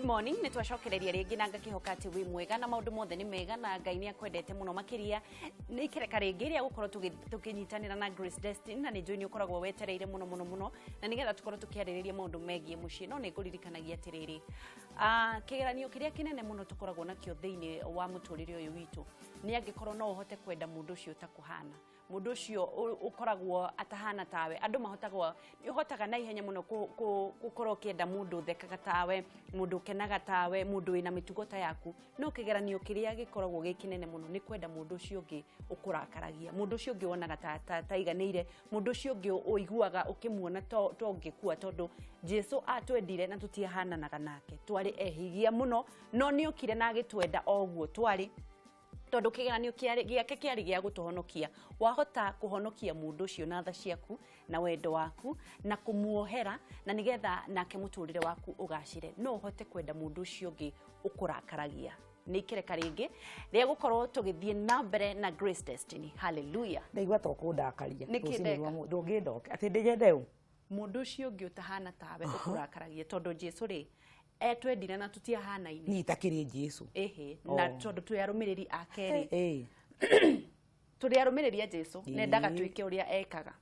Morning. Nĩ twacokereria rĩngĩ na ngakĩhoka atĩ wĩ mwega na maũndũ mothe nĩ mega na Ngai nĩ akwendete mũno makĩria. Nĩ ikereka rĩngĩ rĩa gũkorwo tũkĩnyitanĩra na Grace Destiny, na nĩ njũĩ nĩ ũkoragwo wetereire mũno mũno mũno na nĩgetha tũkorwo tũkĩarĩrĩria maũndũ megiĩ mũciĩ. No nĩ ngũririkanagia atĩrĩrĩ, kĩgeranio kĩrĩa kĩnene mũno tũkoragwo nakĩo thĩinĩ wa mũtũrĩre ũyũ witũ nĩ angĩkorwo no ũhote kwenda mũndũ ũcio ũtakũhana, mũndũ ũcio ũkoragwo atahana tawe. Andũ mahotagwo, nĩ ũhotaga na ihenya mũno gũkorwo ũkĩenda mũndũ ũthekaga tawe, mũndũ ũkenaga tawe, mũndũ wĩna mĩtugo ta yaku. No kĩgeranio kĩrĩa gĩkoragwo gĩ kĩnene mũno nĩ kwenda mũndũ ũcio ũngĩ ũkũrakaragia, mũndũ ũcio ũngĩ wonaga ta taiganĩire, mũndũ ũcio ũngĩ ũiguaga ũkĩmuona to ũngĩkua, tondũ Jesu atwendire na tũtiahananaga nake, twarĩ ehigia mũno, no nĩ okire na agĩtwenda o ũguo twarĩ, tondũ kĩgeranio gĩake kĩarĩ gĩa gũtũhonokia. Wahota kũhonokia mũndũ ũcio na tha ciaku na wendo waku na kũmuohera, na nĩgetha nake mũtũrĩre waku ũgacĩre. No ũhote kwenda mũndũ ũcio ũngĩ ũkũrakaragia? Nĩ ikereka rĩngĩ rĩa gũkorwo tũgĩthiĩ na mbere na Grace Destiny. Hallelujah. Ndaigua to kũndakaria. Nĩkĩ Rũcinĩ ndeka? rwa ndũngĩndoke atĩ ndĩnyende ũ. Mũndũ ũcio ũngĩ ũtahana tawe, ũkũrakaragia, tondũ Jesu rĩ etwendire na tũtiahanaine. Niĩ itakĩrĩ Jesu. Ĩhĩ, na Oh. tondũ twĩ arũmĩrĩri ake rĩ, Ĩĩ. tũrĩ arũmĩrĩri a Jesu, nendaga twĩke ũrĩa ekaga.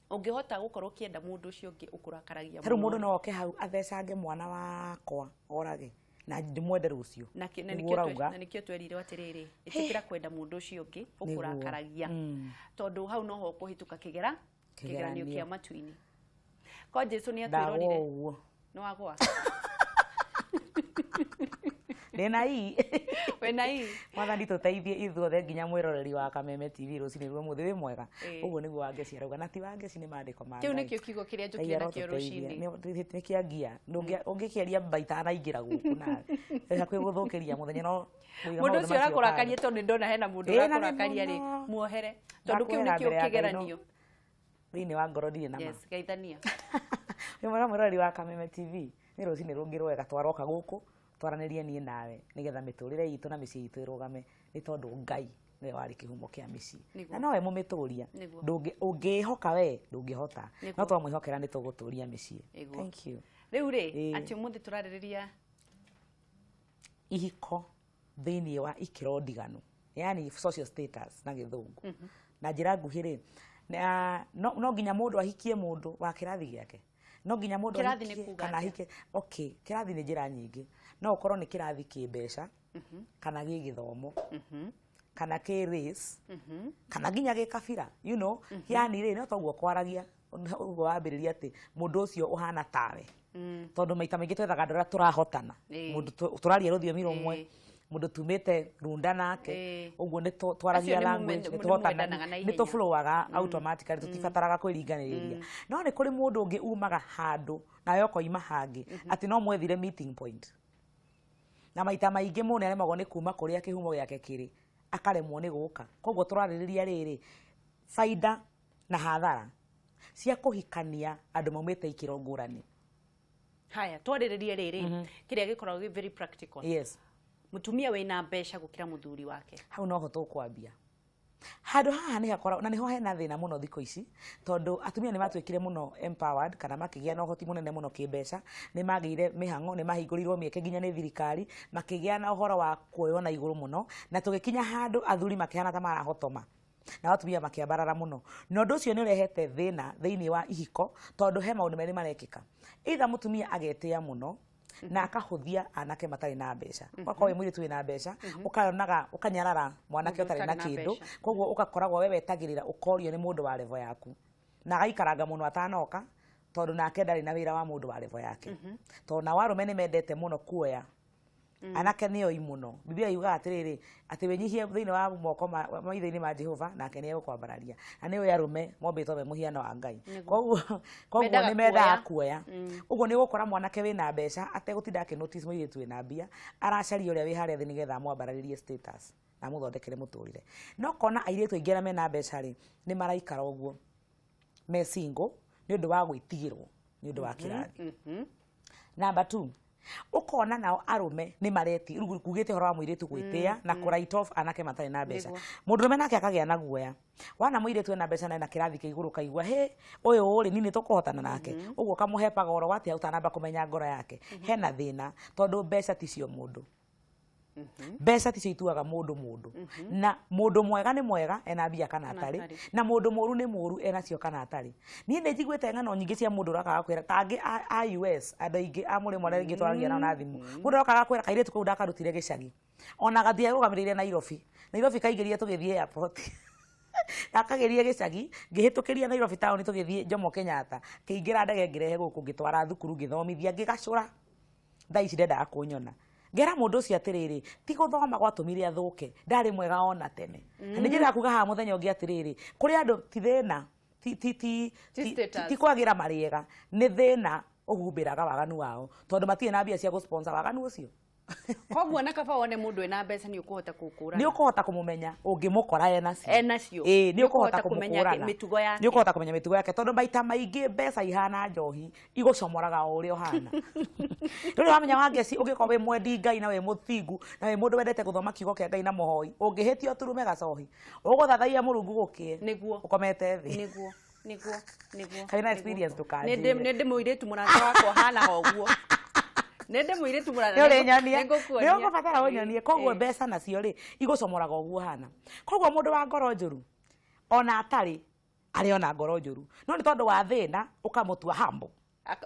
Ũngĩhota gũkorwo ũkĩenda mũndũ ũcio ũngĩ ũkũrakaragia Ta rĩu mũno mũndũ no oke hau athecange mwana wakwa orage na ndĩmwende rũciũ. Na Nĩguo nĩkĩo ũrauga. Na nĩkĩo twerirwo atĩrĩrĩ, ĩtĩkĩra kwenda mũndũ ũcio ũngĩ ũkũrakaragia, tondũ hau noho ũkũhĩtũka kĩgeranio Kĩgeranio. kĩa matu-inĩ. Ko Jesu nĩ Ndagwa atwĩrorire. ũguo. Nĩ wagwa. Ndĩna ii. Wĩna ii. Mwathani tũteithie ithuothe nginya mwĩroreri wa Kameme TV rũcinĩ rwa ũmũthĩ. Wĩ mwega? Ũguo nĩguo Wangeci arauga, na ti Wangeci, nĩ maandĩko ma Kĩu Ngai. nĩkĩo kiugo kĩrĩa Ngai njũkire nakĩo arotũteithia. rũcinĩ. Nĩ kĩa ngia. Ũngĩkĩaria mba itanaingĩra gũkũ nawe hakuhĩ gũthũkĩria mũthenya, no kũiga Mũndũ maũndũ ũcio macio ũrakũrakaria, kando. tondũ nĩ ndona hena mũndũ Ĩĩ, na nĩ ũrakũrakaria rĩ, mũno. muohere, tondũ kĩu Ndakwĩra nĩkĩo mbere ya Ngai no kĩgeranio. Thĩinĩ wa ngoro ndirĩ na ma. Yes, geithania. Wĩ mwega mwĩroreri wa Kameme TV? Nĩ rũcinĩ rũngĩ rwega twaroka gũkũ twaranĩrie niĩ nawe nĩgetha mĩtũrĩre itũ na mĩciĩ itũ ĩrũgame, nĩ tondũ Ngai nĩwe warĩ kĩhumo kĩa mĩciĩ na nowe mũmĩtũria. Ũngĩĩhoka we ndũngĩhota, no twamwĩhokera nĩ tũgũtũria mĩciĩ. Thank you. Rĩu rĩ, atĩ ũmũthĩ tũrarĩrĩria ihiko thĩinĩ wa ikĩro ndiganu, yani social status na Gĩthũngũ. Na njĩra nguhĩ rĩ, no nginya mũndũ ahikie mũndũ wa kĩrathi gĩake? No nginya mũndũ Kĩrathi nĩ ahikie kuga kana atĩa? ahike? Okay, kĩrathi nĩ njĩra nyingĩ. No ũkorwo nĩ kĩrathi kĩ mbeca, kana gĩ gĩthomo, kana kĩ race, kana nginya gĩ kabira. Yani rĩ, no toguo kwaragia ũguo wambĩrĩria atĩ mũndũ ũcio ũhana tawe, tondũ maita maingĩ twethaga andũ arĩa tũrahotana, mũndũ tũraria rũthiomi rũmwe, mũndũ tumĩte runda nake, ũguo nĩ twaragia Acio nĩ language, nĩ nĩ tũhotana, mwendanaga na nĩ ihenya. tũflowaga automatically, tũtibataraga kwĩringanĩrĩria. No nĩ kũrĩ mũndũ ũngĩ umaga handũ nawe ũkoima hangĩ, atĩ no mwethire meeting point, na maita maingĩ mũndũ nĩ aremagwo nĩ kuma kũrĩa kĩhumo gĩake kĩrĩ, akaremwo nĩ gũka. Koguo tũrarĩrĩria rĩrĩ, baida na hathara cia kũhikania andũ maumĩte ikĩro ngũrani. Haya, twarĩrĩrie rĩrĩ, kĩrĩa gĩkoragwo gĩ very practical. Mũtumia wĩna mbeca gũkĩra mũthuri wake. Hau noho tũkwambia. Handũ haha nĩ hakoragwo na nĩho hena thĩna mũno thikũ ici, tondũ atumia nĩ matuĩkire mũno empowered, kana makĩgĩa na ũhoti mũnene mũno kĩmbeca. Nĩ magĩire mĩhang'o, nĩ mahingũrĩirwo mĩeke nginya nĩ thirikari, makĩgĩa na ũhoro wa kuoywo na igũrũ mũno, na tũgĩkinya handũ athuri makĩhana ta marahotoma na atumia makĩambarara mũno. Na ũndũ ũcio nĩ ũrehete thĩna thĩinĩ wa ihiko, tondũ he maũndũ merĩ marekĩka. Either mũtumia agetĩa mũno na akahũthia anake matarĩ na mbeca. Ũgakorwo wĩ mũirĩtu wĩna mbeca, ũkayonaga ũkanyarara mwanake Mũndũ ũtarĩ na ũtarĩ na kĩndũ. mbeca. Koguo ũgakoragwo we wetagĩrĩra ũkorio nĩ mũndũ wa level yaku, na agaikaranga mũno atanoka, tondũ nake ndarĩ na wĩra wa mũndũ wa level yake, tondũ nao arũme nĩ mendete mũno kuoya anake nĩ oi mũno. Biblia yugaga atĩrĩrĩ, atĩ wĩnyihie thĩinĩ wa moko maitho-inĩ ma Jehova, nake nĩ egũkwambararia. Na nĩ ũĩ arũme mombĩtwo me mũhiano wa Ngai, koguo Mendaga nĩ mendaga kuoya. Ũguo nĩ ũgũkora mwanake wĩna mbeca ategũtinda akĩ notice mũirĩtu wĩna mbia, aracaria ũrĩa wĩ harĩa thĩ nĩgetha amwambararĩrie status na amũthondekere mũtũrĩre. No kona airĩtu aingĩ arĩa mena mbeca rĩ, nĩ maraikara ũguo me single nĩ ũndũ wa gwĩtigĩrwo nĩ ũndũ wa kĩrathi. Number two, Ũkona nao arũme nĩ mareti rĩu kugĩte ũhoro wa mũirĩtu gwĩtĩa na kũ write off anake matarĩ na mbeca. Mũndũrũme nake akagĩa na guoya wana mũirĩtu ena mbeca na ena kĩrathi kĩa igũrũ, kaigua hĩ, ũyũ rĩ, niĩ nĩ tũkũhotana nake ũguo, ũkamũhe goro atĩa ũtanamba kũmenya ngoro yake. Hena thĩna tondũ mbeca ticio mũndũ, mbeca ticio ituaga mũndũ mũndũ, na mũndũ mwega nĩ mwega ena mbia kana atarĩ, atarĩ. Na mũndũ mũru nĩ mũru enacio kana atarĩ. Niĩ nĩ njiguĩte ng'ano nyingĩ cia mũndũ ũrokaga kwĩra ta angĩ a US, andũ aingĩ a mũrĩmo arĩa rĩngĩ twaragia nao na thimũ, mũndũ ũrokaga kwĩra kairĩtu kau ndakarutire gĩcagi, ona gathiĩ arũgamĩrĩire Nairobi, Nairobi kaingĩrire tũgĩthiĩ airport, ndakagĩrire gĩcagi ngĩhĩtũkĩria Nairobi taũni tũgĩthiĩ Jomo Kenyatta, ngĩingĩra ndege, ngĩrehe gũkũ, ngĩtwara thukuru, ngĩthomithia, ngĩgacũra. Thaa ici ndendaga kũnyona. Ngera mũndũ ũcio atĩrĩrĩ, ti gũthoma gwatũmire athũke, ndarĩ mwega ona tene. Na nĩ njĩraga kuga haha mũthenya ũngĩ atĩrĩrĩ, kũrĩ andũ ti thĩna, ti ti ti Ti status. Ti kwagĩra marĩega, nĩ thĩna ũhumbĩraga waganu wao, tondũ matirĩ na mbia cia gũ-sponsor waganu ũcio. Koguo na kaba wone mũndũ ena mbeca nĩ ũkũhota kũkũrana. Nĩ ũkũhota kũmũmenya ũngĩmũkora enacio. Enacio. Ĩĩ, nĩ Nĩ ũkũhota ũkũhota kũmenya kũmũkũrana. Mĩtugo yake. Nĩ ũkũhota kũmenya mĩtugo yake, tondũ maita maingĩ mbeca ihana njohi, igũcomoraga o ũrĩa ũhana. Rĩu wamenya Wangeci, ũngĩkorwo wĩ mwendi Ngai na wĩ mũthingu na wĩ mũndũ wendete gũthoma kiugo kĩa Ngai na mũhoi, ũngĩhĩtia ũturume gacohi, ũgũthathaiya Mũrungu gũkĩe Nĩguo. ũkomete thĩ. Nĩguo. Kaĩ na experience, ndũkanjĩre. Nĩ ndĩ mũirĩtu mũrata wakwa hanaga ũguo, nĩ ndĩ mũirĩtu mũrata. Nĩ ũrĩnyonia. Nĩngũkuonia. Nĩ ũgũbatara ũnyonie. Koguo Ĩĩ. mbeca nacio rĩ, igũcomoraga ũguo hana. Koguo mũndũ wa ngoro njũru, ona atarĩ arĩ ona ngoro njũru, no nĩ tondũ wa thĩna ũkamũtua humble.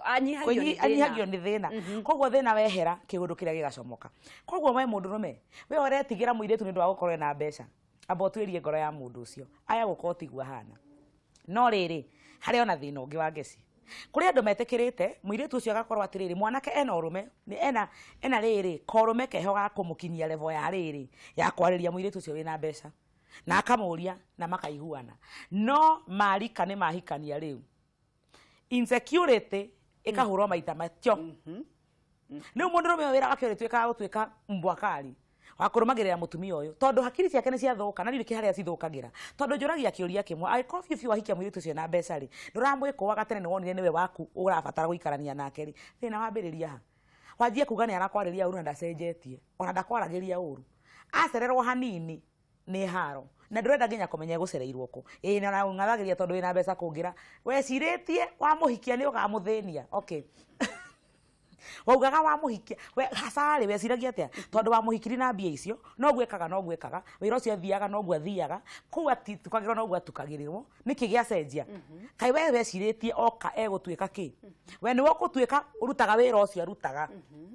Anyihagio nĩ thĩna. Anyihagio nĩ thĩna. Koguo thĩna wehera, kĩũndũ kĩrĩa gĩgacomoka. Koguo we mũndũrũme, we ũretigĩra mũirĩtu nĩ ũndũ wa gũkorwo ena mbeca, amba ũtuĩrie ngoro ya mũndũ ũcio, aya gũkorwo tiguo ahana. No rĩrĩ, harĩ ona thĩna ũngĩ wa ngeci, kũrĩ andũ metĩkĩrĩte mũirĩtu ũcio agakorwo atĩrĩrĩ, mwanake ena ũrũme, nĩ ena rĩrĩ korũme keho ga kũmũkinyia level ya rĩrĩ ya kwarĩria mũirĩtu ũcio wĩna mbeca, na akamũria na makaiguana, no marika nĩ mahikania, rĩu insecurity ĩkahũrwo maita matio. Rĩu mũndũrũme ũyũ wĩra wake ũrĩtuĩkaga gũtuĩka mbwakari wa kũrũmagĩrĩra mũtumia ũyũ, tondũ hakiri ciake nĩ ciathũka, na ndirĩ harĩa cithũkagĩra, tondũ njũragia kĩũria kĩmwe: angĩkorwo biũ biũ wahikia mũirĩtu ũcio na mbeca rĩ, ndũramwĩkũaga tene, nĩ wonire nĩwe waku ũrabatara gũikarania nake rĩ, thĩna wambĩrĩria ha? Wanjie kuga nĩ arakwarĩria ũru na ndacenjetie, ona ndakwaragĩria ũru, acererwo hanini nĩ haro, na ndũrenda nginya kũmenya egũcereirwo kũ. Ĩĩ, na ũng'athagĩria tondũ wĩna mbeca kũngĩra wecirĩtie wamũhikia nĩ ũkamũthĩnia. Okay, waugaga wamũhikia we hacarĩ weciragia atĩa? Tondũ wamũhikiri na mbia icio, noguo ekaga, noguo ekaga wĩra ũcio, athiaga noguo athiaga kũu, atukagĩrwo noguo atukagĩrĩrwo. Nĩkĩ gĩacenjia? Kaĩ we wecirĩtie oka egũtuĩka kĩ? We nĩwe ũgũtuĩka ũrutaga wĩra ũcio arutaga,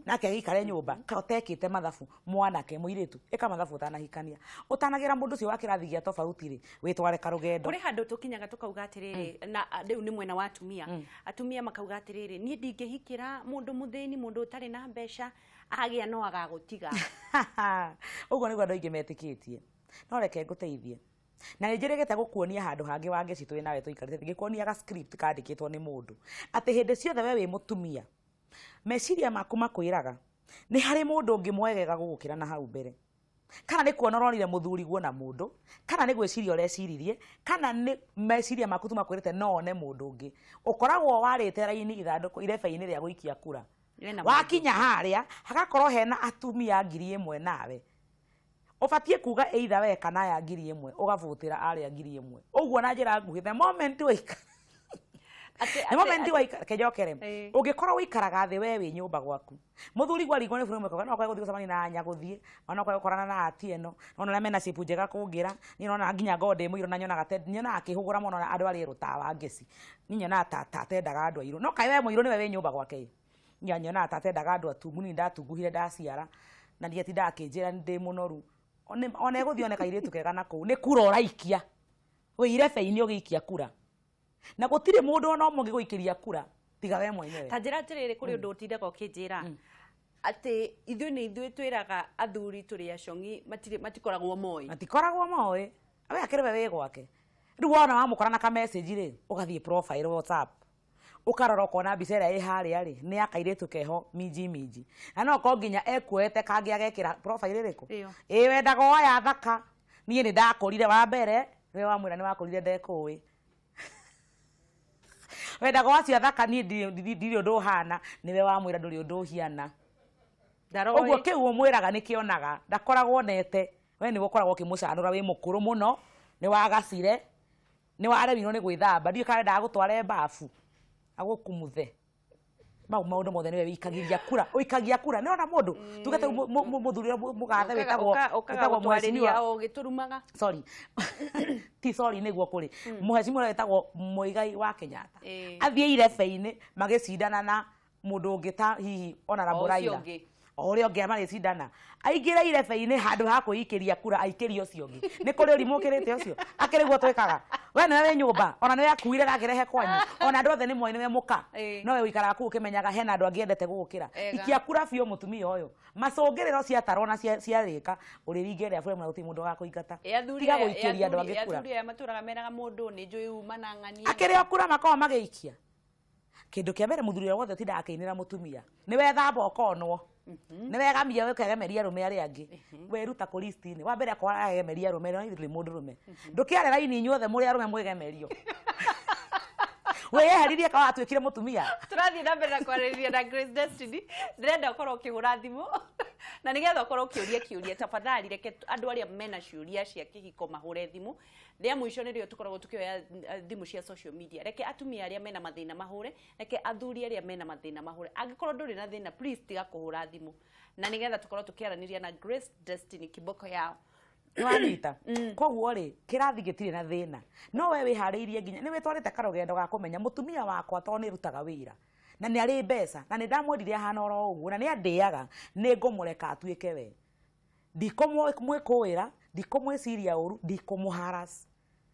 nake agĩikare nyũmba? Kaĩ ũtekĩte mathabu? Mwanake, mũirĩtu, ĩka mathabu ũtanahikania, ũtanagĩra mũndũ ũcio wa kĩrathi gĩa tofauti rĩ, wĩtware karũgendo. Kũrĩ handũ tũkinyaga tũkauga atĩrĩrĩ, na rĩu nĩ mwena wa atumia, atumia makauga atĩrĩrĩ, niĩ ndingĩhikĩra mũndũ mũthĩni, mũndũ ũtarĩ na mbeca, agĩa no agagũtiga. Ũguo nĩguo andũ aingĩ metĩkĩtie, no reke ngũteithie, na nĩ njĩrĩgĩte gũkuonia handũ hangĩ wa ngeci twĩ nawe tũikarĩte, ngĩkuonia ga script kandĩkĩtwo nĩ mũndũ atĩ hĩndĩ ciothe we wĩ mũtumia, meciria maku makwĩraga nĩ harĩ mũndũ ũngĩ mwegega gũgũkĩra na hau mbere, kana nĩ kuona ũronire mũthuri guo na mũndũ, kana nĩ gwĩciria ũreciririe, kana nĩ meciria maku tu makwĩrĩte no one mũndũ ũngĩ. Ũkoragwo warĩte raini ithandũkũ irebe-inĩ rĩa gũikia kura. Ena mũndũ. Wakinya harĩa hagakorwo hena atumia 1000, nawe ũbatiĩ kuga either we kana aya 1000, ũgabũtĩra arĩa 1000 ũguo. Na njĩra nguhĩ, the moment waikara the moment waikara kenjokere, ũngĩkorwo ũikaraga thĩ we wĩ nyũmba gwaku, mũthuri gwaringwo nĩ bũrũri mweka, no akorwo gũthiĩ gũcemania na nyagũthiĩ, ona akorwo gũkorana na ati ĩno, ona arĩa mena shape njega kũngĩra. Niĩ nona nginya ngorwo ndĩ mũirũ na nyonaga nyonaga akĩhũgũra mũno na andũ arĩa erũ ta Wangeci, niĩ nyonaga ta atendaga andũ airũ, no kaĩ we mũirũ nĩwe wĩ nyũmba gwake ĩ? Nya nyonaga ta atendaga andũ atungu. Niĩ ndatunguhire ndaciara na ndiatindaga akĩnjĩra ndĩ mũnoru. Ona egũthiĩ one kairĩtu kega na kũu, nĩ kura ũraikia wĩ irebe-inĩ, ũgĩikia kura, na gũtirĩ mũndũ ona ũmwe ũngĩgũikĩria kura tiga we mwenyewe. Ta njĩra atĩrĩrĩ, kũrĩ ũndũ ũtindaga ũkĩnjĩra atĩ ithuĩ nĩ ithuĩ twĩraga athuri tũrĩ acong'i, matirĩ matikoragwo moĩ. Matikoragwo moĩ we akĩrĩ we wĩ gwake. Rĩu wona wamũkora na ka message rĩ, ũgathiĩ profile WhatsApp, ũkarora, ũkona mbica ĩrĩa ĩ harĩa rĩ, nĩ ya kairĩtu keho minji minji, na no korwo nginya ekuoete kangĩ agekĩra profile ĩrĩkũ. Ĩyo. Ĩ wendaga oya thaka, niĩ nĩ ndakũrire wa mbere, we wamwĩra nĩ wakũrire ndekũĩ, wendaga wacio athaka, niĩ ndirĩ ũndũ ũhana, nĩwe wamwĩra ndũrĩ ũndũ ũhiana. Ndaroĩ. Ũguo kĩu ũmwĩraga nĩkĩonaga, ndakoragwo onete. We nĩwe ũkoragwo ũkĩmũcanũra wĩ mũkũrũ mũno, nĩ wagacire, nĩ waremirwo nĩ gwĩthamba, ndiũĩ kana endaga agũtware babu agũkumuthe. Mau maũndũ mothe nĩwe wĩikagiria kura, ũikagia kura. Nĩ ũrona mũndũ, tuge ta rĩu mũthuri ũrĩa mũgathe wĩtagwo Ũkaga wĩtagwo gũtwarĩria mheshimiwa o ũgĩtũrumaga. Sorry, ti sorry, nĩguo kũrĩ mheshimiwa ũrĩa wĩtagwo Muigai wa Kenyatta, athiĩ irebe-inĩ magĩcindana na mũndũ ũngĩ ta hihi Honorable O ũcio Raila. Ũngĩ. O ũrĩa ũngĩ marĩcindana, aingĩre irebe-inĩ, handũ ha kwĩikĩria kura aikĩrie ũcio ũngĩ. Nĩ kũrĩ ũrimũ ũkĩrĩte ũcio? Akĩrĩ guo twĩkaga. We nĩwe wĩ nyũmba, ona nĩwe akuire gakĩrehe kwanyu, ona andũ othe nĩ moĩ nĩwe mũka, no we ũikaraga kũu ũkĩmenyaga hena andũ angĩ endete gũgũkĩra. Ikia kura biũ mũtumia ũyũ, macũngĩrĩro ciatarwo na ciarĩka, ũrĩringa ĩrĩa buremu na gũtirĩ mũndũ ũgakũingata. Ĩ athuri Tiga aya- ĩ gũikĩria andũ athuri- angĩ kura. Athuri aya matũraga meraga mũndũ nĩ njũĩ uma na ng'ania. Akĩrĩ o kura makoragwo magĩikia. Kĩndũ kĩa mbere, mũthuri ũrĩa wothe ũtindaga akĩinĩra mũtumia, nĩ wethamba ũkonwo, nĩ wegamia ũkegemeria arũme arĩa angĩ, weruta kũ list-inĩ wa mbere. Akorwo agemeria arũme no ithuĩ mũndũ rũme, ndũkĩare raini inyuothe mũrĩ arũme mwĩgemerio, wĩyeheririe ka watuĩkire mũtumia. Tũrathiĩ na mbere na kwarĩrĩria na Grace Destiny. Ndĩrenda ũkorwo ũkĩhũra thimũ na nĩgetha ũkorwo ũkĩũria kĩũria. Tafadhali reke andũ arĩa mena ciũria cia kĩhiko mahũre thimũ. Rĩa mũico nĩrĩo tũkoragwo tũkĩoya thimũ cia social media. Reke atumia arĩa mena mathĩna mahũre, reke athuri arĩa mena mathĩna mahũre. Angĩkorwo ndũrĩ na thĩna, please tiga kũhũra thimũ, na nĩgetha tũkorwo tũkĩaranĩria na Grace Destiny kiboko yao. Nĩwanyita? Koguo rĩ, kĩrathi gĩtirĩ na thĩna, no we wĩharĩirie nginya nĩ wĩtwarĩte karũgendo ga kũmenya mũtumia wakwa, tondũ nĩ rutaga wĩra na nĩ arĩ mbeca na nĩ ndamwendire ahana oro ũguo na nĩ andĩaga, nĩ ngũmũreka atuĩke we, ndikũmwĩkũĩra, ndikũmwĩciria ũru, ndikũmũharas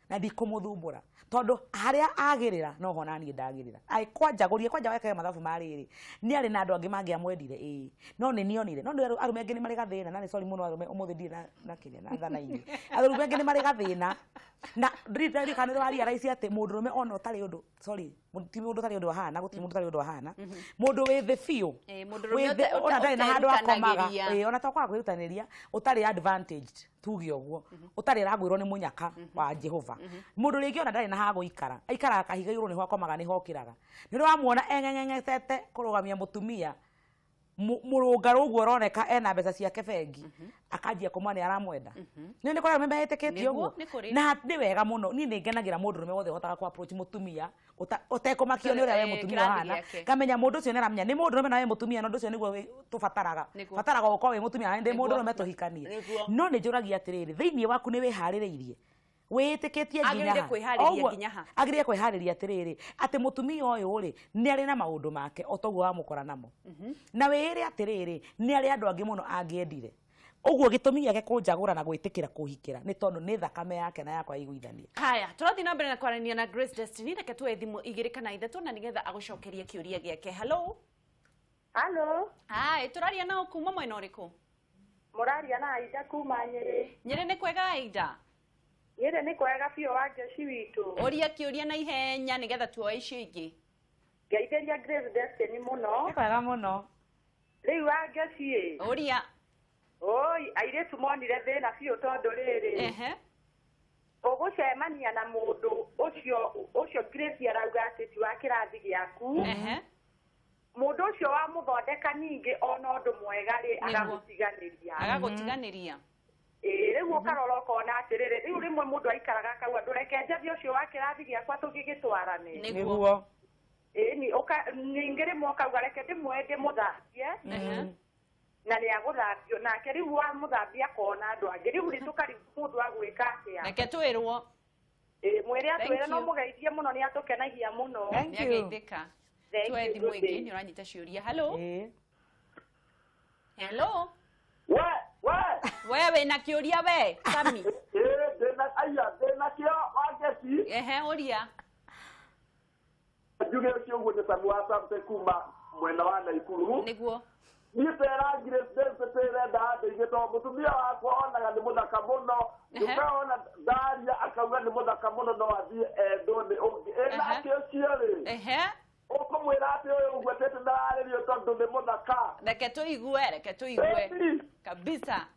na ndikũmũthumbũra, tondũ harĩa agĩrĩra noho naniĩ ndagĩrĩra. Ai kwanja gũrie kwanja wekage mathabu ma rĩrĩ, nĩ arĩ na andũ angĩ mangĩamwendire, ĩĩ, no nĩ nionire no nĩ arũme angĩ nĩ marĩ gathĩna, na nĩ sorry mũno arũme, ũmũthĩ ndirĩ na kĩrĩa na thana inyuĩ. Arũme angĩ nĩ marĩ gathĩna na ndirikana nĩ wa realize atĩ mũndũrũme ona ũtarĩ ũndũ, sorry, ti mũndũ ũtarĩ ũndũ ahana, gũtirĩ mũndũ ũtarĩ ũndũ ahana, mũndũ wĩ thĩ biũ, Mũndũrũme wĩ thĩ, ona ndarĩ na handũ akomaga, ũterutanagĩria. Ona to kwaga kwĩrutanĩria, ũtarĩ advantaged, tuge ũguo, ũtarĩ aragwĩrwo nĩ mũnyaka wa Jehova, mũndũ rĩngĩ ona ndarĩ na ha gũikara, aikaraga kahiga igũrũ, nĩho akomaga, nĩho okĩraga, nĩ ũrĩ wamuona eng'eng'eng'etete kũrũgamia mũtumia mũrũngarũ ũguo ũroneka ena mbeca ciake bengi, akanjia kũmwa nĩ aramwenda? Nĩ kũrĩ arũme metĩkĩtie Nĩguo, ũguo. nĩ kũrĩ. Na nĩ wega mũno, niĩ nĩ ngenagĩra mũndũrũme wothe ũhotaga kũ approach mũtumia ũtekũmakio nĩ ũrĩa we mũtumia kĩrathi ũhana, gĩake. ngamenya mũndũ ũcio nĩ aramenya nĩ mũndũrũme na we mũtumia, na ũndũ ũcio nĩguo tũbataraga. Bataraga gũkorwo wĩ mũtumia na ndĩ mũndũrũme, tũhikanie. No nĩ njũragia atĩrĩrĩ, thĩinĩ waku nĩ wĩharĩrĩirie, wĩtĩkĩtie nginya Agĩrĩire ha? kwĩharĩria Ũguo, nginya ha? Agĩrĩire kwĩharĩria atĩrĩrĩ, atĩ mũtumia ũyũ rĩ, nĩ arĩ na maũndũ make o toguo wamũkora namo, na wĩĩre atĩrĩrĩ, nĩ arĩ andũ angĩ mũno angĩendire ũguo. Gĩtũmi gĩake kũnjagũra na gwĩtĩkĩra kũhikĩra nĩ tondũ nĩ thakame yake na yakwa iguithania. Haya, tũrathiĩ na mbere na kwaranĩria na Grace Destiny. Reke tuoe thimũ igĩrĩ kana ithatũ na nĩgetha agũcokerie kĩũria gĩake. Hello. Halo, Hai, tũraria nao kuma mwena ũrĩkũ? Mũraria na Aida kuma Nyĩrĩ. Nyĩrĩ nĩ kwega, Aida? Nyĩrĩ nĩ kwega biũ, wa njeci witũ. Ũria kĩũria na ihenya nĩgetha tuoe icio ingĩ. Ngeithĩria Grace Destiny mũno. Nĩ kwega mũno. Rĩu wa njeci ĩ. Ũria. Oi, airĩtu monire thĩna biũ tondũ rĩrĩ. Ũgũcemania na mũndũ ũcio Grace arauga atĩ ti wa kĩrathi gĩaku. Mũndũ ũcio wamũthondeka ningĩ ona ũndũ mwega rĩ, agagũtiganĩria. Agagũtiganĩria. Ĩĩ, rĩu ũkarora ũkona atĩrĩrĩ, rĩu rĩmwe mũndũ aikaraga akauga ndũreke njathie ũcio wa kĩrathi gĩakwa tũgĩgĩtwarane. Ĩĩ, ni ningĩ rĩmwe ũkauga reke ndĩmuoe ndĩmũthambie, na nĩ agũthambio nake, rĩu wamũthambia akona andũ angĩ, rĩu rĩ tũkarigwo mũndũ agwĩka atĩa. Reke twĩrwo. Ĩĩ, mwĩre Thank atwĩre no you. mũgeithie mũno, nĩ atũkenagia mũno. Thank you. Nĩageithĩka. Thank Tuoe you, thimũ good ĩngĩ. day. Nĩ ũranyita ciũria. Hello. Hello. We, we. We wĩna kĩũria, we Sami? Ĩĩ, ndĩna, aya, ndĩna kĩo, Wangeci. Ehe, ũria. Njuge ũcio ũguo nĩ Samu wa Samte kuma mwena wa Naikuru. Niĩ tera Grace Destiny ĩrenda andeithie tondũ mũtumia wakwa onaga nĩ mũthaka mũno. Ndũkaona ndaria akauga nĩ mũthaka mũno, no athiĩ endwo nĩ ũngĩ. Ĩ nake ũcio rĩ, ũkũmwĩra atĩ ũyũ ũguo atĩte ndararĩrio tondũ nĩ mũthaka? Reke tũigue, reke tũigue. Ĩni. Kabisa,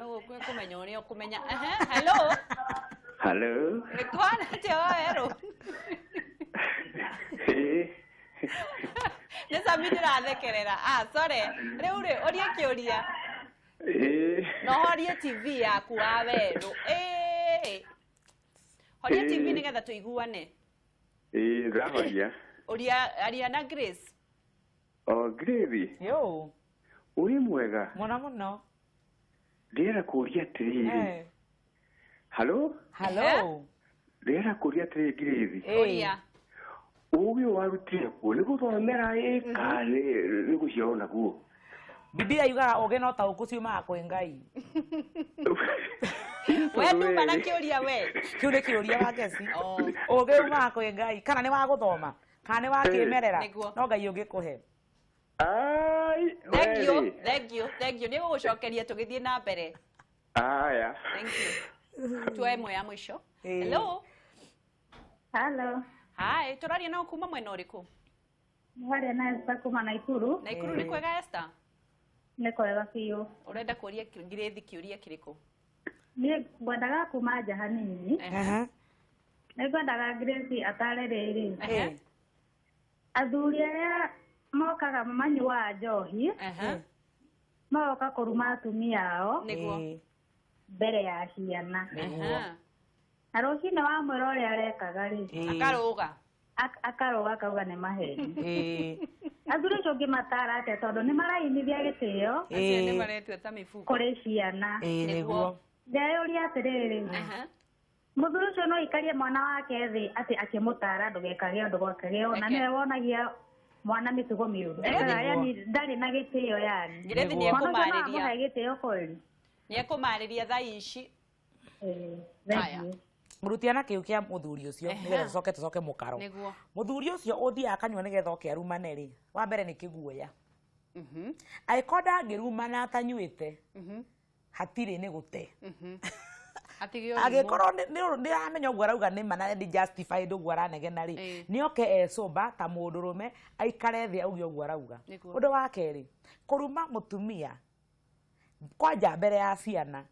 ũguo kũmenya ũrĩa ũkũmenya. Ehe, hello. Hello. Nĩkwana atĩa wawerũ? Ĩĩ. Nĩ Sami ndĩrathekerera. Ah, sorry. Rĩu rĩ, ũrie kĩũria. Ĩĩ. Na ũhorie TV yaku wa werũ. Ĩĩ. Horia TV nĩgetha tũiguane. Ĩĩ, ndĩrahoria. Ũria aria na Grace. O, Grace, Yo, ũrĩ mwega? Mũno mũno. Ndĩrenda kũũria atĩrĩrĩ. Halo? Hello. Ndĩrenda kũũria atĩrĩrĩ, Grace. Ũria. Ũgĩ ũyũ warutire kuo nĩ gũthomera ĩ kana nĩ gũciarwo naguo? Biblia yugaga ũgĩ no taũkũ ciumaga kwĩ Ngai. We nduma na kĩũria we. Kĩu nĩ kĩũria wa ngeci. Oh. Ũgĩ umaga kwĩ Ngai kana nĩ wa gũthoma kana nĩ wa kĩmerera, no Ngai ũngĩkũhe. Ai, Thank you, we rĩ. thank you, thank you. Nĩ gũgũcokeria tũgĩthiĩ na mbere. Aya. Thank you. Tuoe ĩmwe ya mũico. Ĩĩ. Hello. Hello. Hi, tũraria nao kuma mwena ũrĩkũ? Mwaria na Esther kuma Naikuru. Naikuru nĩ kwega, Esther? Nĩ kwega biũ. Ũrenda kũria Grace kĩũria kĩrĩkũ? Niĩ ngwendaga kuma nja hanini. Nĩ ngwendaga Grace atare rĩrĩ. Athuri arĩa mokaga manyuaga njohi, magoka kũruma atumia ao mbere ya ciana. Na rũcinĩ wamwĩra ũrĩa arekaga rĩ, Akarũga. Akarũga akauga nĩ maheni. Athuri acio ũngĩmatara atĩa, tondũ nĩ marainithia gĩtĩo Acio nĩ maretua ta mĩbuko. kũrĩ ciana? Nĩguo. Ndeyũria atĩrĩrĩ, mũthuri ũcio no aikarie mwana wake thĩ atĩ akĩmũtara, ndũgekage ũndũ, ndũgekage ũũ, na nĩwe wonagia mwana mĩtugo mĩũru? Ekaga, yani ndarĩ na gĩtĩo, yani Grace nĩ mwana ũcio no ekũmarĩria. amũhe gĩtĩo kweli? Nĩ ekũmarĩria thaa ici. Thank you. Mũrutiana kĩu kĩa mũthuri ũcio nĩgetha tũcoke mũkaro. Mũthuri ũcio ũthiaga akanyua nĩgetha oke arumane rĩ, wa mbere nĩ kĩguoya. Angĩkorwo ndangĩrumana atanyuĩte, hatirĩ nĩ gũte. Atige ũrimũ. Angĩkorwo nĩ aramenya ũguo arauga nĩ ma na nĩ justified ũguo aranegena rĩ, nĩ oke ecũmba ta mũndũrũme, aikare thĩ auge ũguo arauga. Ũndũ wa kerĩ, kũruma mũtumia kwanja mbere ya ciana,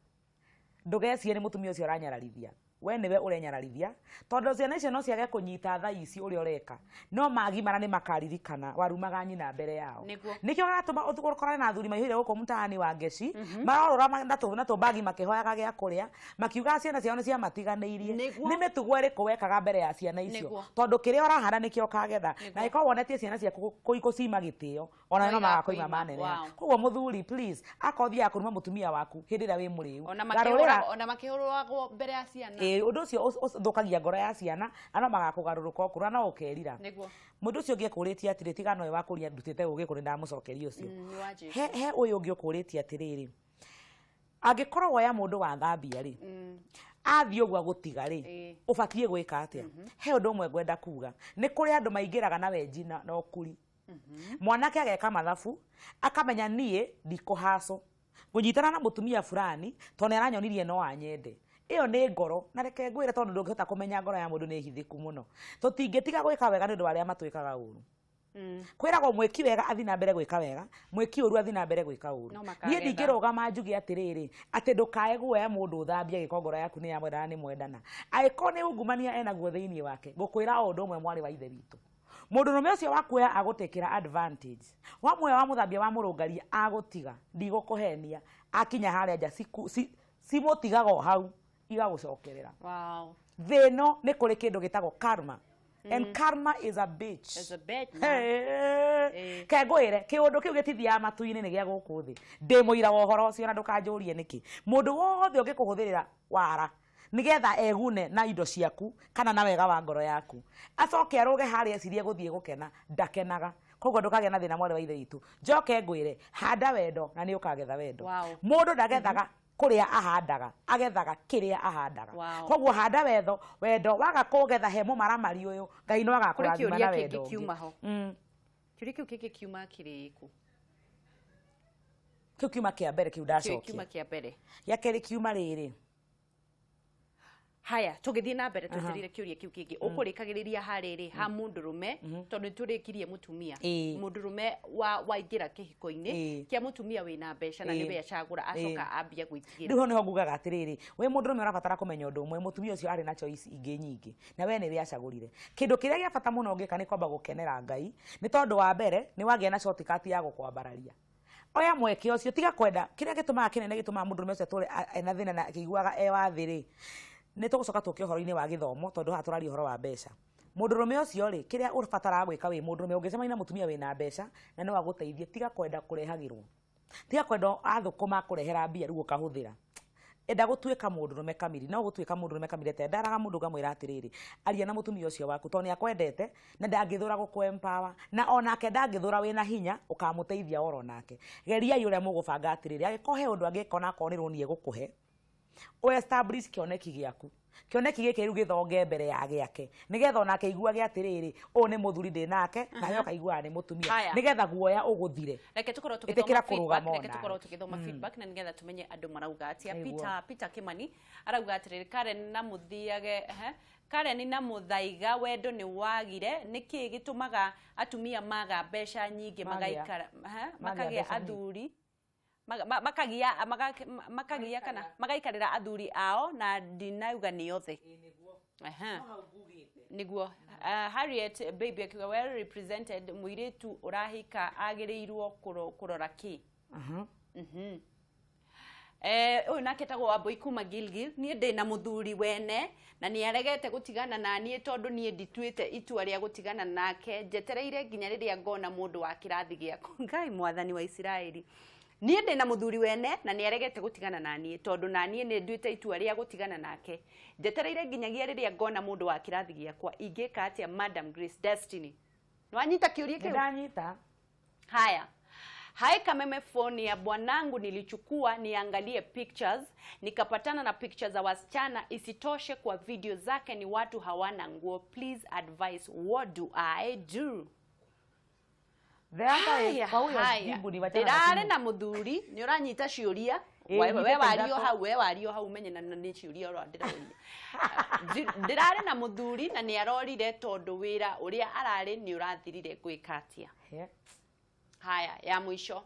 ndũgecirie nĩ mũtumia ũcio ũranyararithia, we nĩwe ũrenyararithia, tondũ ciana icio no ciage kũnyita thaa ici ũrĩa ũreka, no magimara nĩ makaririkana warumaga nyina mbere yao. Nĩkĩo gĩratũma ũkorane na athuri maihũire gũkũ mtaani wa ngeci, marorũra na tũmbagi makĩhoyaga gĩa kũrĩa, makiugaga ciana ciao nĩ ciamatiganĩirie. Nĩ mĩtugo ĩrĩkũ wekaga mbere ya ciana icio? Tondũ kĩrĩa ũrahanda nĩkĩo ũkagetha. Na ĩkorwo wonetie ciana ciaku gũcima gĩtĩo, ona no No magakoima igakoima. maneneha. Koguo mũthuri, please, akorwo ũthiaga kũruma mũtumia waku hĩndĩ ĩrĩa wĩ mũrĩu, Ona garũrĩra. ona makĩhũragwo mbere ya ciana. Ĩĩ, ũndũ ũcio ũthũkagia ngoro ya ciana, na no magakũgarũrũka ũkũra no ũkerira. Mũndũ ũcio ũngĩ ekũrĩtie atĩrĩ, tiga nowe wa kũria ndutĩte ũgĩ kũ, nĩ ndamũcokeria ũcio. Nĩ wa Jesu. He ũyũ ũngĩ ũkũrĩtie atĩrĩrĩ, angĩkorwo woya mũndũ wa thambia rĩ, athiĩ ũguo agũtiga rĩ, ũbatiĩ gwĩka atĩa? He ũndũ ũmwe ngwenda kuga, nĩ kũrĩ andũ maingĩraga na wenji na ũkuri. Mwanake ageka mathabu akamenya niĩ ndikũhacwo ngũnyitana na mũtumia fulani tondũ nĩ aranyonirie no anyende. Ĩyo nĩ ngoro, na reke ngwĩre, tondũ ndũngĩhota kũmenya ngoro ya mũndũ nĩ hithĩku mũno, tũtingĩtiga gwĩka wega nĩ ũndũ wa arĩa matwĩkaga ũru. Kwĩragwo mwĩki wega athi na mbere gwĩka wega, mwĩki ũru athi na mbere gwĩka ũru. No Niĩ makagetha. ndingĩrũgama njuge atĩrĩrĩ, atĩ ndũkae guoya mũndũ ũthambie gĩko ngoro yaku nĩ yamwenda na nĩ mwendana, angĩkorwo nĩ ungumania enaguo thĩinĩ wake. Ngũkwĩra o ũndũ ũmwe, mwarĩ wa ithe witũ, mũndũrũme ũcio wakuoya agũtekera advantage, wamuoya wamũthambia wamũrũngaria agũtiga, ndigũkũhenia, akinya harĩa nja cimũtigaga o hau igagũcokerera. Thĩ ĩno nĩ kũrĩ kĩndũ gĩtagwo karma, and karma is a bitch. It's a bitch, man. Hey. Ke ngwĩre, kĩũndũ kĩu gĩtithiaga matu-inĩ, nĩ gĩa gũkũ thĩ. Ndĩ mũira wa ũhoro ũcio, na ndũkanjũrie nĩkĩ. Mũndũ wothe ũngĩkũhũthĩrĩra wara nĩgetha egune na indo ciaku kana na wega wa ngoro yaku, acoke arũge harĩa ecirie gũthiĩ gũkena, ndakenaga. Koguo ndũkagĩa na thĩna, mwarĩ wa ithe witũ. Njoke ngwĩre, handa wendo na nĩ ũkagetha wendo. Mũndũ ndagethaga kũrĩa ahandaga, agethaga kĩrĩa ahandaga. Koguo handa wendo, wendo waga kũgetha he mũmaramari ũyũ, Ngai no Kũrĩ agakũrathima kĩũria na kĩngĩ wendo ũngĩ. kiuma ho. Kĩũria kĩu kĩngĩ kiuma kĩrĩkũ? Kĩu kiuma kĩa mbere kĩu Kĩu ndacokia. kiuma kĩa mbere. Gĩa kerĩ kiuma rĩrĩ. Haya, tũgĩthiĩ na mbere twetereire kĩũria kĩu kĩngĩ, ũkũrĩkagĩrĩria harĩrĩ ha mũndũrũme, tondũ nĩtũrĩkirie mũtumia. Mũndũrũme wa waingĩra kĩhiko-inĩ kĩa mũtumia wĩna mbeca na nĩwe acagũra, acoka ambia gwĩtigĩra. Rĩu hau nĩho ngugaga atĩrĩrĩ, wĩ mũndũrũme ũrabatara kũmenya ũndũ ũmwe, mũtumia ũcio arĩ na choice ingĩ nyingĩ na we nĩwe acagũrire. Kĩndũ kĩrĩa gĩa bata mũno ũngĩka nĩ kwamba gũkenera Ngai, nĩ tondũ wa mbere nĩ wagĩa na shortcut ya gũkwambararia. Oya mweke ũcio, tiga kwenda kĩrĩa gĩtũmaga kĩnene gĩtũmaga mũndũrũme ũcio atũre ena thĩna na akĩiguaga e wa thĩ rĩ, nĩ tũgũcoka tũke ũhoro-inĩ wa gĩthomo, tondũ haha tũraria ũhoro wa mbeca. Mũndũrũme ũcio rĩ, kĩrĩa ũbataraga gwĩka wĩ mũndũrũme, ũngĩcemania na mũtumia wĩna mbeca na no agũteithie, tiga kwenda kũrehagĩrwo, tiga kwenda athũkũma akũrehera mbia rĩu ũkahũthĩra. Enda gũtuĩka mũndũrũme kamiri. No gũtuĩka mũndũrũme kamiri atĩa? Ndaraga mũndũ ngamwĩra atĩrĩrĩ, aria na mũtumia ũcio waku, tondũ nĩ akwendete na ndangĩthũra gũkũ empower, na onake ndangĩthũra wĩna hinya ũkamũteithia oro nake. Geriai ũrĩa mũgũbanga atĩrĩrĩ, angĩkorwo he ũndũ angĩka onakorwo nĩ rũni egũkũhe, ũ establish kĩoneki gĩaku. Kĩoneki gĩkĩ rĩu gĩthonge mbere ya gĩake, nĩgetha onake aiguage atĩrĩrĩ, ũyũ nĩ mũthuri ndĩ nake, nawe ũkaiguaga nĩ mũtumia. Haya. Nĩgetha guoya ũgũthire. Reke tũkorwo Ĩtĩkĩra tũgĩthoma feedback, kũrũgama reke onawe. tũkorwo tũgĩthoma feedback na nĩgetha tũmenye andũ marauga atĩa. Nĩguo. Peter Kimani arauga atĩrĩrĩ, Karen na mũthiage, ehe, Karen na mũthaiga wendo nĩ wagire, nĩkĩ gĩtũmaga atumia maga mbeca nyingĩ Magĩa. magaikara, ehe, Magĩa makagĩa mbeca nyingĩ. athuri, makagia makagia kana magaikarĩra athuri ao, na ndinauga nĩ othe. Ehe. Niguo. Harriet Baby akiuga well represented, mũirĩtu ũrahika agĩrĩirwo kũrora kĩ? Ũyũ nake etagwo Wambui kuma Gilgil. Niĩ ndĩ na mũthuri wene na nĩ aregete gũtigana na niĩ tondũ niĩ ndituĩte itua rĩa gũtigana nake, njetereire nginya rĩrĩa ngona mũndũ wa kĩrathi gĩakwa. Ngai mwathani wa Isiraeli. Niĩ ndĩ na mũthuri wene na nĩ aregete gũtigana na niĩ tondũ na niĩ nĩ nduĩte itua rĩa gũtigana nake, njetereire nginyagia rĩrĩa ngona mũndũ wa kĩrathi gĩakwa. Ingĩka atĩa, Madam Grace Destiny? Nĩwanyita kĩũria kĩu? Nĩndanyita. Haya. Hai Kameme, phone ya bwanangu nilichukua niangalie pictures, nikapatana na pictures za wasichana, isitoshe kwa video zake ni watu hawana nguo. Please advise, what do I do? The answer is, Haya, kwa huyo haya. jibu ni wachana na Ndĩrarĩ simu. na mũthuri, nĩ ũranyita ciũria. Ĩĩ, We nyitĩte wario ithatũ. hau, we wario hau, menye na nĩ ciũria ũrĩa ndĩroria. Ndĩrarĩ na mũthuri na nĩ arorire tondũ wĩra ũrĩa ararĩ nĩ ũrathirire, gwĩka atĩa? Haya, ya mũico,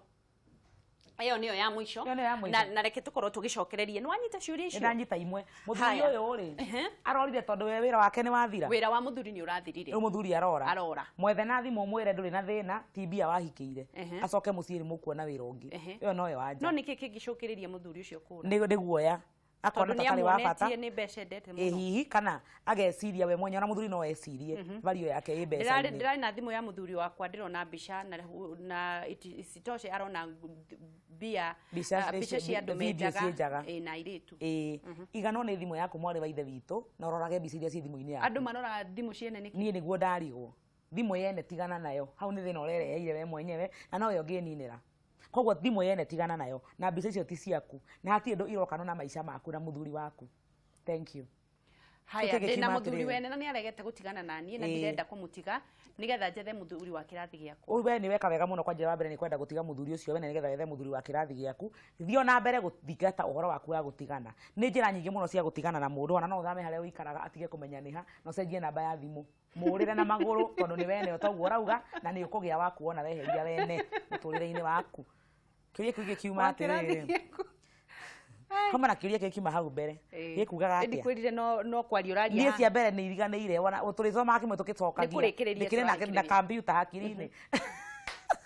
ĩyo nĩyo ya mũico. Ĩyo nĩyo ya mũico. Na reke tũkorwo tũgĩcokereria. Nĩ wanyita ciũria icio? Nĩndanyita imwe. Mũthuri Haya. ũyũ rĩ, arorire tondũ we wĩra wake nĩ wathira. Wĩra wa mũthuri nĩ ũrathirire. Rĩu mũthuri arora. Arora. Mwethe na thimũ ũmwĩre ndũrĩ na thĩna, ti mbia wahikĩire. Acoke mũciĩ nĩ mũkuona wĩra ũngĩ. Ĩyo noyo anja. No nĩkĩ kĩngĩcũkĩrĩria mũthuri ũcio kũra? Nĩ guoya. Akona Tondũ ta atarĩ wa bata. nĩamuonetie nĩ mbeca endete Ĩ mũno. hihi kana ageciria we mwenye, ona mũthuri no ecirie value yake ĩ mbeca-inĩ. Ndĩrarĩ na thimũ ya mũthuri wakwa, ndĩrona mbica na isitoshe arona mbia, Mbica mbica cia andũ video menjaga ciĩ njaga. Ĩ, na airĩtu. Ĩĩ, iganwo nĩ thimũ yaku mwarĩ wa ithe witũ, na ũrorage mbica iria ciĩ thimũ-inĩ yaku. Andũ maroraga thimũ ciene nĩkĩ? Niĩ nĩguo ndarigwo. Thimũ yene tigana nayo, hau nĩ thĩna ũrereheire we mwenyewe na nowe ũngĩninĩra. Koguo thimũ yene tigana nayo, na mbica icio ti ciaku, na hatirĩ ũndũ irokana na maica maku na mũthuri waku. Thank you. Haya, Kĩu kĩngĩ ndĩ na kiuma mũthuri atĩrĩrĩ. wene na nĩ aregete gũtigana na niĩ na ndirenda kũmũtiga nĩgetha njethe mũthuri wa kĩrathi gĩakwa. Ũyũ we nĩ weka wega mũno. Kwa njĩra wa mbere nĩ kwenda gũtiga mũthuri ũcio wene nĩgetha wethe mũthuri wa kĩrathi gĩaku. Thiĩ ona mbere gũthingata ũhoro waku wa gũtigana. Nĩ njĩra nyingĩ mũno cia gũtigana na mũndũ, ona no ũthame harĩa ũikaraga atige kũmenya nĩ ha, na ũcenjie namba ya thimũ, mũrĩre na magũrũ, tondũ nĩ wene o toguo ũrauga, na nĩ ũkũgĩa waku wona weheria wene mũtũrĩre-inĩ waku. Kĩũria kĩu gĩkiuma Wa kĩrathi atĩrĩrĩ, gĩaku. homa na kĩũria kĩu kiuma hau mbere gĩkugaga atĩa? Ndikwĩrire no kwaria ũraria Niĩ haha. cia mbere nĩ iriganĩire, ona tũrĩthomaga kĩmwe tũgĩcokagia. Nĩ kũrĩkĩrĩria Ndĩkĩrĩ na tũrarĩkĩrĩria. kambiuta hakiri-inĩ.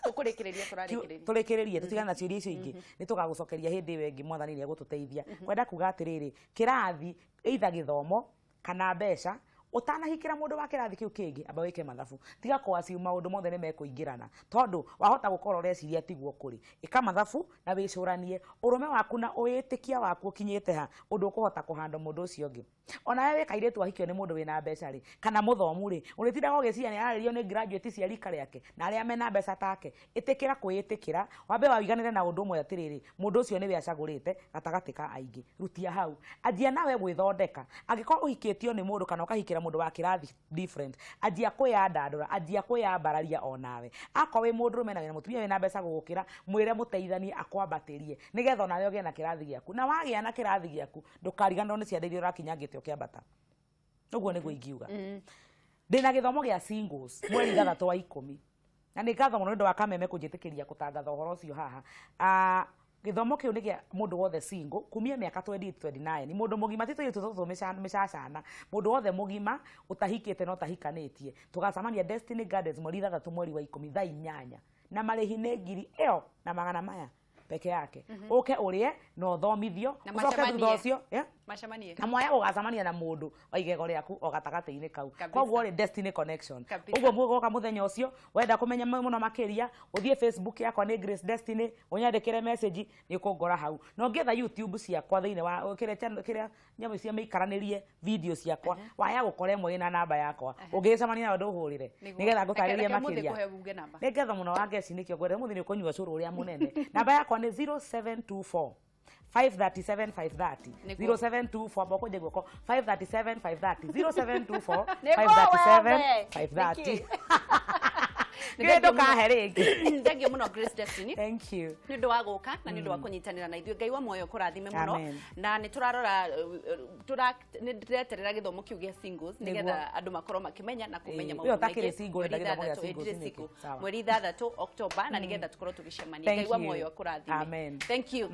Tũkũrĩkĩrĩria, tũrarĩkĩrĩria. Tũrĩkĩrĩrie, tũtigane na ciũria icio ingĩ, nĩ tũgagũcokeria hĩndĩ ĩyo ĩngĩ. Mwathani nĩ egũtũteithia. Kwenda kuga atĩrĩrĩ, kĩrathi, either gĩthomo kana mbeca, ũtanahikĩra mũndũ wa kĩrathi kĩu kĩngĩ, amba wĩke mathabu. Tiga kũ assume maũndũ mothe nĩ mekũingĩrana, tondũ wahota gũkorwo ũreciria tiguo kũrĩ. Ĩka mathabu na wĩcũranie ũrũme waku na wĩtĩkia waku ũkinyĩte ha, ũndũ ũkũhota kũhanda mũndũ ũcio ũngĩ. Ona we wĩ kairĩtu wahikio nĩ mũndũ wĩna mbeca rĩ, kana mũthomu rĩ, ũrĩtindaga ũgĩciria nĩ ararĩrio nĩ graduate cia rika rĩake na arĩa mena mbeca take. Ĩtĩkĩra kwĩĩtĩkĩra, wambe waiganĩre na ũndũ ũmwe atĩrĩrĩ, mũndũ ũcio nĩwe acagũrĩte gatagatĩ ka aingĩ. Rutia hau, anjia nawe gwĩthondeka. Angĩkorwo ũhikĩtio nĩ mũndũ kana ũkahikĩra Mũndũ wa kĩrathi different, anjia kwĩyandandũra, anjia kwĩyambararia onawe. Akorwo wĩ mũndũrũme na wĩna mũtumia wĩna mbeca gũgũkĩra, mwĩre mũteithanie akwambatĩrie nĩgetha onawe ũgĩe na kĩrathi gĩaku. Na wagĩa na kĩrathi gĩaku, ndũkariganĩrwo nĩ ciande iria ũrakinyangĩte ũkĩambata. Ũguo nĩguo ingiuga. Ndĩna gĩthomo gĩa singles mweri 6 wa 10, na nĩ ngatho mũno nĩ ũndũ wa Kameme kũnjĩtĩkĩria gũtangatha ũhoro ũcio haha. Gĩthomo kĩu nĩ kĩa mũndũ wothe single kumia mĩaka 28 29, mũndũ mũgima, ti tũirĩtu tũtũ mĩcacana, mũndũ wothe mũgima ũtahikĩte na ũtahikanĩtie. Tũgacemania Destiny Gardens mweri 6 mweri wa 10 thaa 8, na marĩhi nĩ ngiri ĩyo na magana maya peke yake. Ũke ũrĩe na ũthomithio, Na ũcoke thutha macemanie. ũcio, yeah? Macemanie. Na mwaya ũgacemania na mũndũ wa igego rĩaku o gatagatĩ-inĩ kau. Koguo rĩ, Destiny Connection. Ũguo mũgoka mũthenya ũcio. Wenda kũmenya mũno makĩria, ũthiĩ Facebook yakwa nĩ Grace Destiny, ũnyandĩkĩre message, nĩ ũkũngora hau. Na ũngĩetha YouTube ciakwa thĩinĩ wa kĩrĩa channel, kĩrĩa nyamũ cia mĩikaranĩrie video ciakwa, waya gũkora ĩmwe ĩna namba yakwa, ũngĩgĩcemania nayo ndũhũrĩre nĩgetha ngũtarĩrie Reke mũthĩ makĩria. kũhe uge namba. Nĩ ngatho mũno wa Ngeci, nĩkĩo ngwenda mũthĩ nĩ ũkũnyua cũrũ ũrĩa mũnene. Namba yakwa nĩ 0724 537 530. 0724, mboko nje guoko, 537 530, 0724 537 530. Nĩ ndũkahe rĩngĩ. Thank you mũno, Grace Destiny. Thank you. Nĩ ũndũ wa gũka na nĩ ũndũ wa kũnyitanĩra na ithuĩ. Ngai wa muoyo kũrathime mũno. Amen. Na nĩ tũrarora nĩ ndĩreterera gĩthomo kĩu gĩa singles nĩgetha andũ makorwo makĩmenya na kũmenya Ĩĩ, maũndũ ũyũ ũtakĩrĩ maingĩ. single, Mweri enda gĩthomo gĩa 6, singles ĩĩ, nĩkĩ? ndĩrĩ single. Sawa. Mweri 6 October, na nĩgetha tũkorwo tũgĩcemania. Thank Ngai wa you. muoyo akũrathime. Amen. Thank you.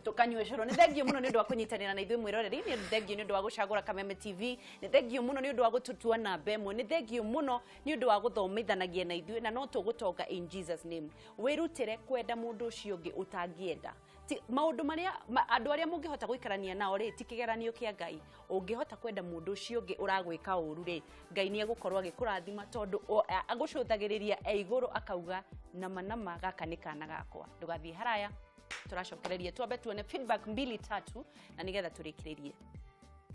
Tũkanyue cũrũ. Nĩ thank you mũno nĩ ũndũ wa kũnyitanĩra na ithuĩ, mwĩroreri. Nĩ thank you nĩ ũndũ wa gũcagũra Kameme TV. Nĩ thank you mũno nĩ ũndũ wa gũtũtua namba ĩmwe. Nĩ thank you mũno nĩ ũndũ wa gũthomithanagia na ithuĩ, na no tũgũtonga in Jesus name. Wĩrutĩre kwenda mũndũ ũcio ũngĩ ũtangĩenda. Ti maũndũ marĩa andũ arĩa mũngĩhota gũikarania nao rĩ, ti kĩgeranio kĩa Ngai. Ũngĩhota kwenda mũndũ ũcio ũngĩ ũragwĩka ũru rĩ, Ngai nĩ egũkorwo agĩkũrathima, tondũ agũcũthagĩrĩria e igũrũ akauga, nama nama gaka nĩ kana gakwa. Ndũgathiĩ haraya, tũracokereria twambe tuone feedback mbili tatu na nĩgetha tũrĩkĩrĩrie.